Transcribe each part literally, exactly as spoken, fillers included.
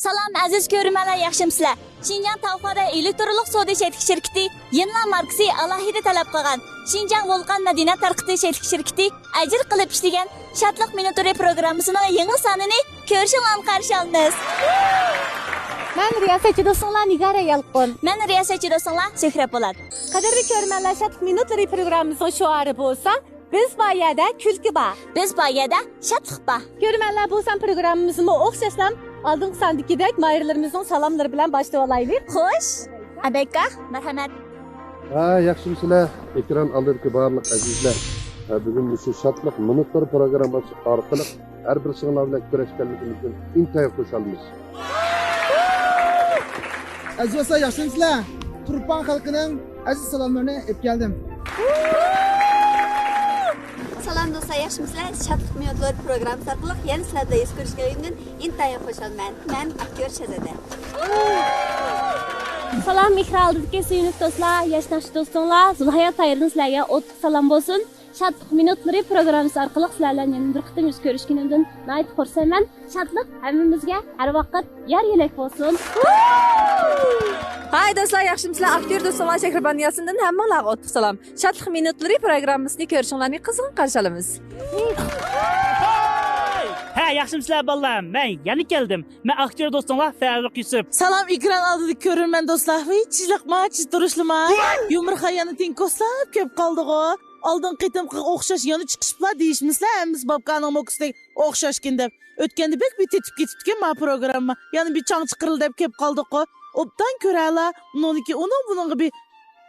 سالام، ئەزىز كۆرۈرمەنلەر، ياخشىمۇسىلەر؟ شىنجاڭ تاۋخۇادا ئېلېكترونلۇق سودا چەكلىك شىركىتى يىنلا ماركىسى ئالاھىدە تەلەپ قىلغان شىنجاڭ ۋولقان مەدەنىيەت تارقىتىش چەكلىك شىركىتى ئەجىر قىلىپ ئىشلىگەن شادلىق مىنۇتلىرى پروگراممىسىنىڭ يېڭى سانىنى كۆرۈشۈڭلارنى قارشى ئالىمىز. مەن رىياسەتچى دوستۇڭلار نىگارە يالقۇن. مەن رىياسەتچى دوستۇڭلار شۆھرەت پولات. قەدىرلىك كۆرۈرمەنلەر، شادلىق مىنۇتلىرى پروگراممىمىزنىڭ شوئارى بولسا، بىز بار يەردە كۈلكە بار. بىز بار يەردە شادلىق بار. كۆرۈرمەنلەر بولسا پروگراممىمىزمۇ ئوخشاشلا ئالدىنقى ساندىكىدەك ماھىرلىرىمىزنىڭ سالاملىرى بىلەن باشلىۋالايلى. خوش. ئەبەككا، مەرھەمەت. ھە، ياخشىمۇسىلەر؟ ئېكران ئالدىدىكى بارلىق ئەزىزلەر. ھە، بۈگۈن مۇشۇ شادلىق مىنۇتلىرى پروگراممىسى ئارقىلىق ھەر بىرسىڭلار بىلەن كۆرۈشكەنلىكىمىزدىن ئىنتايىن خۇشالمىز. ئەزىز دوستلار، ياخشىمۇسىلەر؟ تۇرپان خەلقىنىڭ ئەزىز سالاملىرىنى ئېلىپ كەلدىم. سالام دوستلار، ياخشىمۇسىلەر؟ شادلىق مىنۇتلىرى پروگراممىسى ئارقىلىق يەنە سىلەر بىلەن يۈز كۆرۈشكەنلىكىمدىن ئىنتايىن خۇشالمەن. مەن ئاكتيور شازادە. سالام، ئېكران ئالدىدىكى سۆيۈملۈك دوستلار، ياش ناخشا دوستۇڭلار، زۇلھايات تايىردىن سىلەرگە ئوتلۇق سالام بولسۇن. شادلىق مىنۇتلىرى پروگراممىسى ئارقىلىق سىلەر بىلەن يەنە بىر قېتىم يۈز كۆرۈشكىنىمدىن ناھايىتى خۇرسەنمەن. شادلىق ھەممىمىزگە ھەر ۋاقىت يار يۆلەك بولسۇن. ھاي دوستلار، ياخشىمۇسىلەر؟ ئاكتيور دوستۇڭلار شەھرىبان ياسىندىن ھەممىڭلارغا ئوتلۇق سالام. شادلىق مىنۇتلىرى پروگراممىسىنى كۆرۈشۈڭلارنى قىزغىن قارشى ئالىمىز. ھە، ياخشىمۇسىلەر بالىلار؟ مەن يەنە كەلدىم. مەن ئاكتيور دوستۇڭلار فەرۇق يۈسۈپ. سالام ئېكران ئالدىدىكى كۆرۈرمەن دوستلار. ۋىي، چىلىقما، چىتۇرۇشلىما. يۇمۇر خان يەنە تىڭ كوسلاپ كەپ قالدىغۇ. ئالدىنقى قېتىمقىغا ئوخشاش يەنە چىقىشىپلا دېيىشمىسىلە، ھەممىسى بابكانىڭ موكىسىدەك ئوخشاشكەن دەپ. ئۆتكەندە بەك بىر تېتىپ كېتىپتىكەن ما پروگرامما. يەنە بىر چاڭ چىقىرىلدى دەپ كەپ قالدۇققۇ. ئوبدان كۆرەلا، ئۇنىڭدىكى ئۇنىڭ بۇنىڭغا بىر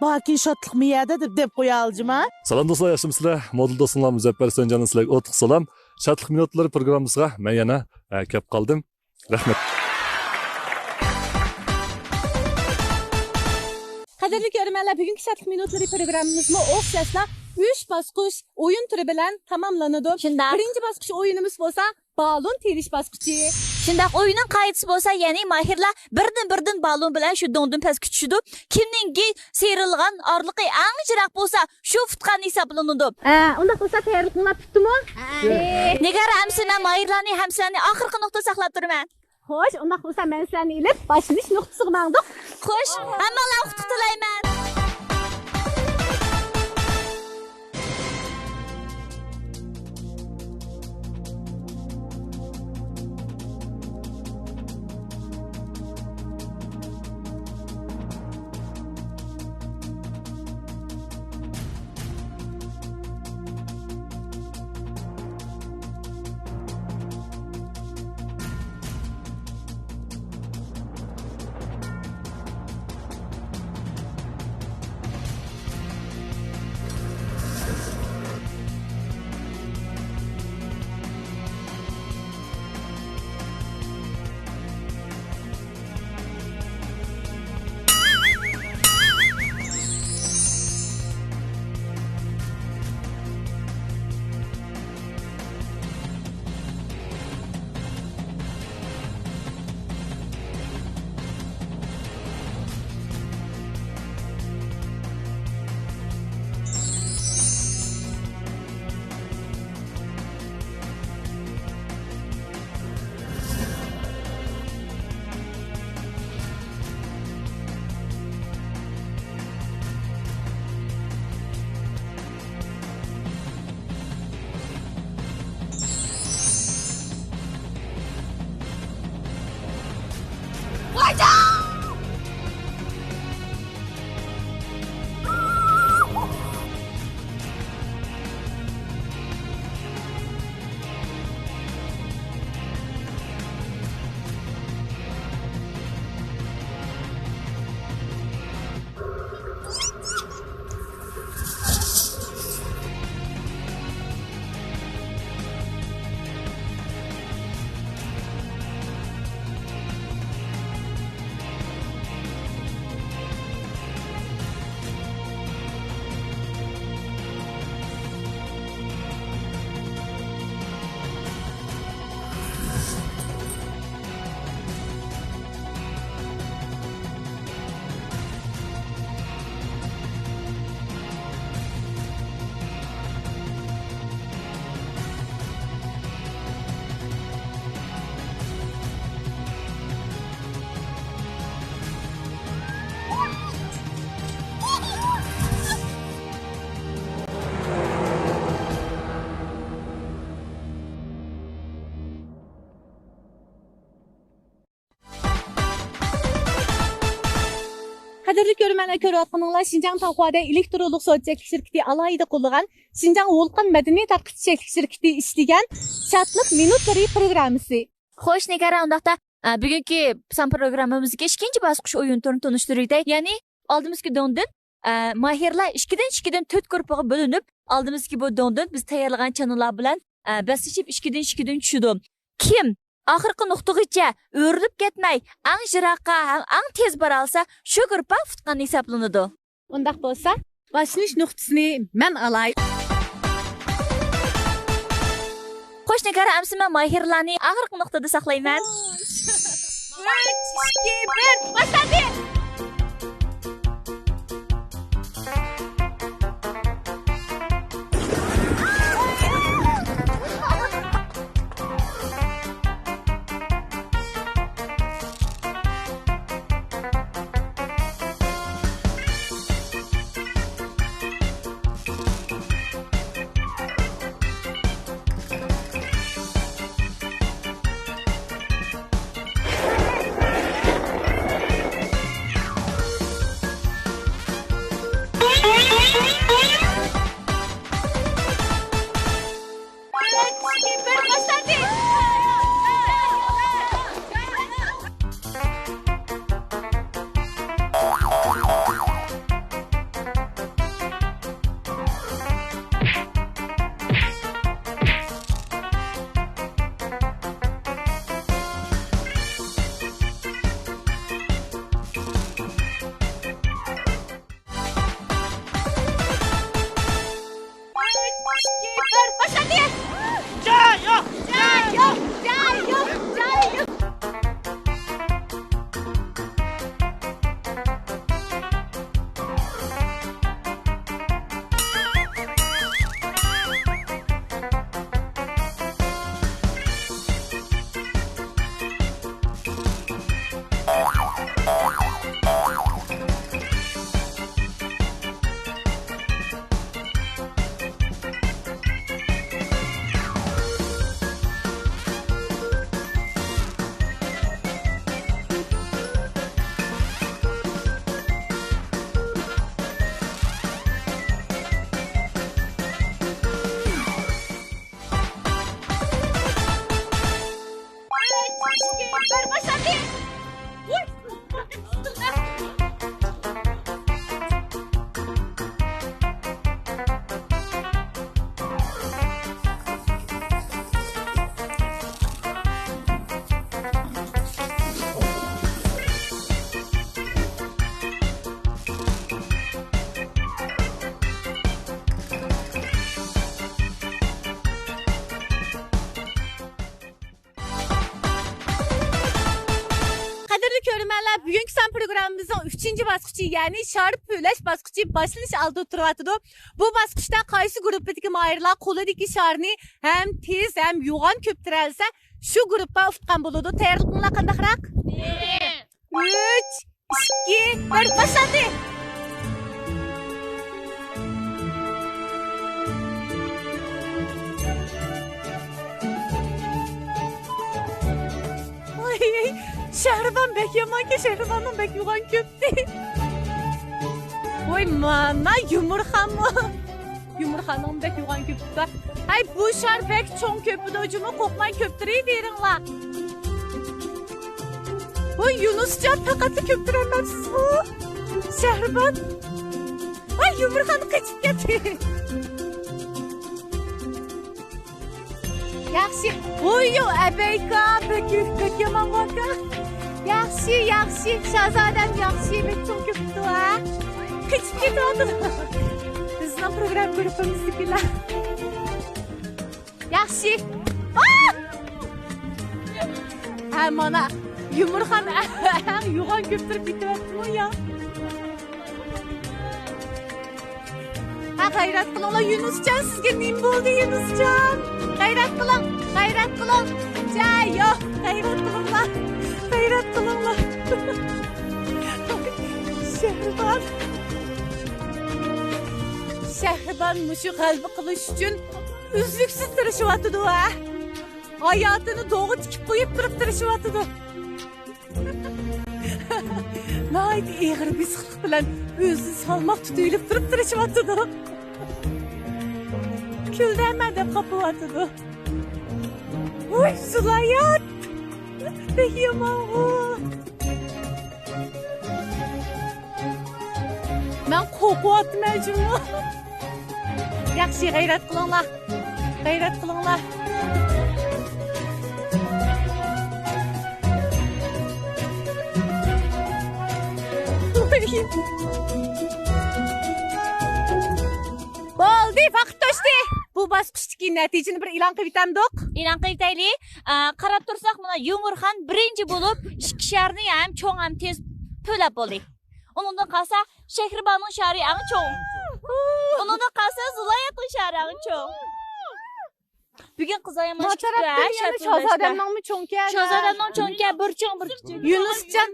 باركىن شادلىقمۇ يەدە دەپ، دەپ قويالىجىما. سالام دوستلار، ياخشىمۇسىلەر؟ مودېل دوستۇڭلار مۇزەپپەر سۆنجاندىن سىلەرگە ئوتلۇق سالام. شادلىق مىنۇتلىرى پروگراممىسىغا مەن يەنە، ئە، كەپ قالدىم. رەھمەت. قەدىرلىك كۆرۈرمەنلەر، بۈگۈنكى شادلىق مىنۇتلىرى پروگراممىمىزمۇ ئوخشاشلا ئۈچ باسقۇچ ئويۇن تۈرى بىلەن تاماملىنىدۇ. شۇنداق. بىرىنچى باسقۇچ ئويۇنىمىز بولسا بالون تېرىش باسقۇچى. شۇنداق، ئويۇننىڭ قائىدىسى بولسا، يەنى ماھىرلار بىردىن-بىردىن بالون بىلەن شۇ دۆڭدىن پەسكە چۈشىدۇ. كىمنىڭكى سىيرىلغان ئارىلىقى ئەڭ يىراق بولسا، شۇ ئۇتقان ھېسابلىنىدۇ. ئە، ئۇنداق بولسا تەييارلىقىڭلار پۈتتىمۇ؟ نىگارە، ئەمىسە مەن ماھىرلارنى ھەم سىلەرنى ئاخىرقى نۇقتا ساقلاپ تۇرىمەن. خوش، ئۇنداق بولسا مەن سىلەرنى ئېلىپ باشلىنىش نۇقتىسىغا ماڭدۇق. خوش، ھەممىڭلارغا ئۇتۇق تىلەيمەن. قەدىرلىك كۆرۈرمەنلەر، كۆرۈۋاتقىنىڭلار شىنجاڭ تاۋخۇادە ئېلېكترونلۇق سودا چەكلىك شىركىتى ئالاھىدە قوللىغان شىنجاڭ ۋولقان مەدەنىيەت تارقىتىش چەكلىك شىركىتى ئىشلىگەن شادلىق مىنۇتلىرى پروگراممىسى. خوش، نىگارە، ئۇنداقتا، ئە، بۈگۈنكى سان پروگراممىمىزدىكى ئىككىنچى باسقۇچ ئويۇن تۈرىنى تونۇشتۇرۇۋېتەي. يەنى ئالدىمىزدىكى دۇڭدىن، ئە، ماھىرلار ئىككىدىن، ئىككىدىن تۆت گۇرۇپپىغا بۆلۈنۈپ، ئالدىمىزدىكى بۇ دۇڭدىن بىز تەييارلىغان چانىلار بىلەن، ئە، بەسلىشىپ ئىككىدىن، ئىككىدىن چۈشىدۇ. كىم ئاخىرقى نۇقتىغىچە ئۆرۈلۈپ كەتمەي، ئەڭ يىراققا ھەم ئەڭ تېز بارالىسا، شۇ گۇرۇپپا ئۇتقان ھېسابلىنىدۇ. ئۇنداق بولسا، باشلىنىش نۇقتىسىنى مەن ئالاي. خوش، نىگارە، ئەمسە مەن ماھىرلارنى ئاخىرقى نۇقتىدا ساقلايمەن. ئۈچ، ئىككى، بىر، باشلاندى! ئۈچ، ئىككى، بىر، باشلاندى! جاي يوق! جاي يوق! جاي يوق! جاي يوق! قەدىرلىك كۆرۈرمەنلەر، بۈگۈنكى سان پروگراممىمىزنىڭ ئۈچىنچى باسقۇچى، يەنى شار پۈۋلەش باسقۇچى باشلىنىش ئالدىدا تۇرۇۋاتىدۇ. بۇ باسقۇچتا قايسى گۇرۇپپىدىكى ماھىرلار قولىدىكى شارنى ھەم تېز، ھەم يوغان كۆپتۈرەلىسە، شۇ گۇرۇپپا ئۇتقان بولىدۇ. تەييارلىقىڭلار قانداقراق؟ ئۈچ، ئىككى، بىر، باشلاندى! ۋاي، شەھرىبان بەك يامانكەن، شەھرىباننىڭ بەك يوغان كۆپتى. ۋاي، مانا يۇمۇرخانمۇ. يۇمۇرخاننىڭ بەك يوغان كۆپتى. ھەي، بۇ شار بەك چوڭ كۆپىدۇ جۇمۇ، قورقماي كۆپتۈرۈۋېرىڭلار. ۋاي، يۇنۇسجان، پەقەتلا كۆپتۈرەلمەپسىزغۇ؟ شەھرىبان. ۋاي، يۇمۇرخان قېچىپ كەتتى. ياخشى. ۋوي، يو، ئەبەيكا، بەك، بەك يامان بۇ ئاكا. ياخشى، ياخشى، شازادەم ياخشى، بەك چوڭ كۆپتۇ ھە. قېچىپ كېتىۋاتىدۇ. بىزنىڭ پروگرامما گۇرۇپپىمىزدىكىلەر. ياخشى. ئاھ! ھە، مانا، يۇمۇرخان ئەڭ يوغان كۆپتۈرۈپ كېتىۋەتتىمۇ يا. ھە، غەيرەت قىلىڭلار، يۇنۇسجان، سىزگە نېمە بولدى، يۇنۇسجان؟ غەيرەت قىلىڭ، غەيرەت قىلىڭ. جاي يوق، غەيرەت قىلىڭلار، غەيرەت قىلىڭلار. شەھرىبان. شەھرىبان مۇشۇ غەلىبە قىلىش ئۈچۈن ئۈزلۈكسىز تىرىشىۋاتىدۇ، ھە؟ ھاياتىنى دوغا تىكىپ قويۇپ تۇرۇپ تىرىشىۋاتىدۇ. ناھايىتى ئېغىر بېسىقلىق بىلەن ئۆزىنى سالماق تۇتۇۋېلىپ تۇرۇپ تىرىشىۋاتىدۇ. كۈلدەمە دەپ قاپلىۋاتىدۇ. ۋاي، زۇلايات! بەك يامانغۇ. مەن قورقۇۋاتىمەن جۇمۇ. ياخشى، غەيرەت قىلىڭلار. غەيرەت قىلىڭلار. بولدى، ۋاقىت توشتى. بۇ باسقۇچتىكى نەتىجىنى بىر ئېلان قىلىۋېتەمدۇق؟ ئېلان قىلىۋېتەيلى. ئا، قاراپ تۇرساق، مانا، يۇمۇرخان بىرىنچى بولۇپ ئىككى شارنى ھەم چوڭ ھەم تېز پۈۋلەپ بولدى. ئۇنىڭدىن قالسا، شەھرىبانۇنىڭ شارى ئەڭ چوڭ. ئۇنىڭدىن قالسا، زۇلاياتنىڭ شارى ئەڭ چوڭ. بۈگۈن قىزايام ما تەرەپتىن يەنە شازادەمنىڭمۇ چوڭكەن؟ شازادەمنىڭ چوڭكەن، بىر چوڭ، بىر كىچىك. يۇنۇسجان،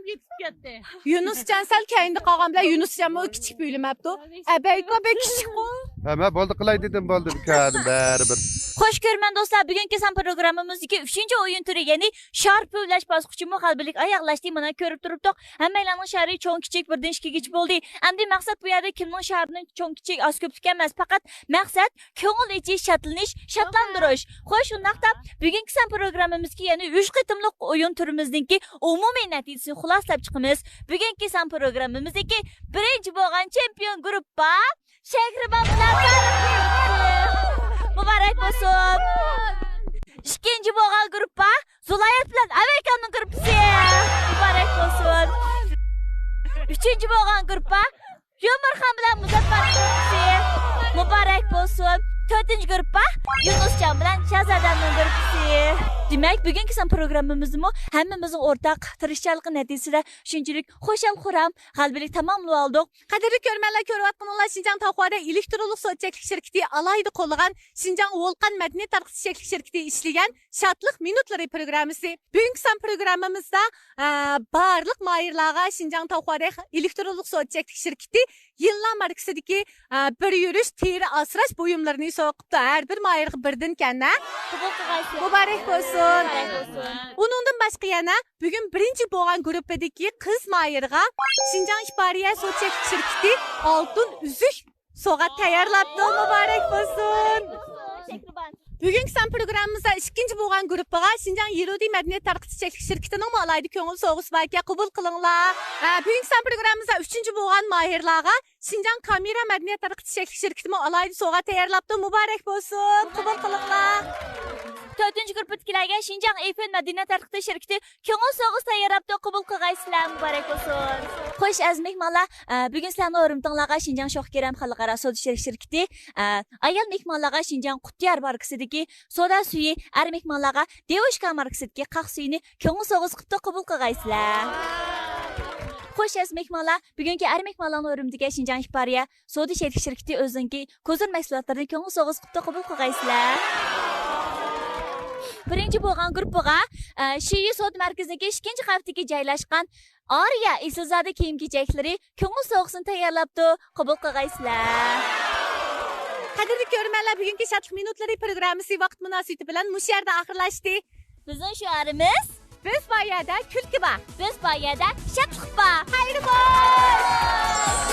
يۇنۇسجان سەل كەينىدە قالغان بىلەن يۇنۇسجانمۇ كىچىك پۈۋلىمەپتۇ. ئەبەيكا بەك كىچىكقۇ. ھە، مەن بولدى قىلاي دېدىم، بولدى، بىكەردىم، بەرىبىر. خوش كۆرىمەن دوستلار، بۈگۈنكى سان پروگراممىمىزدىكى ئۈچىنچى ئويۇن تۈرى، يەنى شار پۈۋلەش باسقۇچىمۇ غەلىبىلىك ئاياغلاشتى. مانا كۆرۈپ تۇرۇپتۇق، ھەممەيلەننىڭ شارى چوڭ كىچىك بىردىن ئىككىگىچە بولدى. ئەمدى مەقسەت بۇ يەردە كىمنىڭ شارىنىڭ چوڭ كىچىك ئاز كۆپلۈك ئەمەس، پەقەت مەقسەت كۆڭۈل ئېچىش، شادلىنىش، شادلاندۇرۇش. خوش، شۇنداقتا بۈگۈنكى سان پروگراممىمىزدىكى يەنە ئۈچ قېتىملىق ئويۇن تۈرىمىزنىڭكى ئومۇمىي نەتىجىسىنى خۇلاسىلەپ چىقىمىز. بۈگۈنكى سان پروگراممىمىزدىكى بىرىنچى بولغان چېمپىيون گۇرۇپپا شەھرىبان بىلەن پەرق گۇرۇپپىسى. مۇبارەك بولسۇن. ئىككىنچى بولغان گۇرۇپپا زۇلايات بىلەن ئەمەركاننىڭ گۇرۇپپىسى. مۇبارەك بولسۇن. ئۈچىنچى بولغان گۇرۇپپا يۇمۇرخان بىلەن مۇزەپپەر گۇرۇپپىسى. مۇبارەك بولسۇن. تۆتىنچى گۇرۇپپا يۇنۇسجان بىلەن شازادەمنىڭ گۇرۇپپىسى. دېمەك، بۈگۈنكى سان پروگراممىمىزمۇ ھەممىمىزنىڭ ئورتاق تىرىشچانلىقى نەتىجىسىدە شۇنچىلىك خۇشال-خۇرام، غەلىبىلىك تاماملىۋالدۇق. قەدىرلىك كۆرۈرمەنلەر، كۆرۈۋاتقىنىڭلار شىنجاڭ تاۋخۇەدەي ئېلېكترونلۇق سودا چەكلىك شىركىتى ئالاھىدە قوللىغان شىنجاڭ ۋولقان مەدەنىيەت تارقىتىش چەكلىك شىركىتى ئىشلىگەن شادلىق مىنۇتلىرى پروگراممىسى. بۈگۈنكى سان پروگراممىمىزدا، ئە، بارلىق ماھىرلارغا شىنجاڭ تاۋخۇەدەي ئېلېكترونلۇق سودا چەكلىك شىركىتى يىللار ماركىسىدىكى، ئە، بىر يۈرۈش تېرە ئاسراش بۇيۇملىرىنى سوۋغا قىپتۇ. ھەر بىر ماھىرغا بىردىن كەنە. قوبۇل قىلغايسىلەر. مۇبارەك بولسۇن. مۇبارەك بولسۇن. ئۇنىڭدىن باشقا يەنە بۈگۈن بىرىنچى بولغان گۇرۇپپىدىكى قىز ماھىرغا شىنجاڭ ئىپارىيە سودا چەكلىك شىركىتى ئالتۇن ئۈزۈك سوۋغات تەييارلاپتۇ. مۇبارەك بولسۇن. بۈگۈنكى سان پروگراممىمىزدا ئىككىنچى بولغان گۇرۇپپىغا شىنجاڭ يىلۇدى مەدەنىيەت تارقىتىش چەكلىك شىركىتىنىڭمۇ ئالاھىدە كۆڭۈل سوۋغىسى باركەن، قوبۇل قىلىڭلار. ھە، بۈگۈنكى سان پروگراممىمىزدا ئۈچىنچى بولغان ماھىرلارغا شىنجاڭ كامېرا مەدەنىيەت تارقىتىش چەكلىك شىركىتىمۇ ئالاھىدە سوۋغا تەييارلاپتۇ. مۇبارەك بولسۇن، قوبۇل قىلىڭلار. تۆتىنچى گۇرۇپپىدىكىلەرگە شىنجاڭ ئېيفېل مەدەنىيەت تارقىتىش شىركىتى كۆڭۈل سوۋغىسى تەييارلاپتۇ، قوبۇل قىلغايسىلەر، مۇبارەك بولسۇن. خوش، ئەزىز مېھمانلار، ئە، بۈگۈن سىلەرنىڭ ھۆرمىتىڭلارغا شىنجاڭ شوخ كېرەم خەلقئارا سودا چەكلىك شىركىتى، ئە، ئايال مېھمانلارغا شىنجاڭ قۇتىيار باركىسىدىكى سودا سۈيى، ئەر مېھمانلارغا دېۋۇشكا ماركىسىدىكى قاق سۈيىنى كۆڭۈل سوۋغىسى قىپتۇ، قوبۇل قىلغايسىلەر. خوش، ئەزىز مېھمانلار، بۈگۈنكى ئەر مېھمانلارنىڭ ھۆرمىتىگە شىنجاڭ ئىپارىيە سودا چەكلىك شىركىتى ئۆزىنىڭكى كوزۇر مەھسۇلاتلىرىنى كۆڭۈل سوۋغىسى قىپتۇ، قوبۇل قىلغايسىلەر. بىرىنچى بولغان گۇرۇپپىغا، ئە، شىيۈ سودا مەركىزىدىكى ئىككىنچى قەۋىتىدىكى جايلاشقان ئارىيا ئېسىلزادە كىيىم-كېچەكلىرى كۆڭۈل سوۋغىسىنى تەييارلاپتۇ، قوبۇل قىلغايسىلەر. قەدىرلىك كۆرۈرمەنلەر، بۈگۈنكى شادلىق مىنۇتلىرى پروگراممىسى ۋاقىت مۇناسىۋىتى بىلەن مۇشۇ يەردە ئاخىرلاشتى. بىزنىڭ شوئارىمىز، بىز بار يەردە كۈلكە بار. بىز بار يەردە شادلىق بار.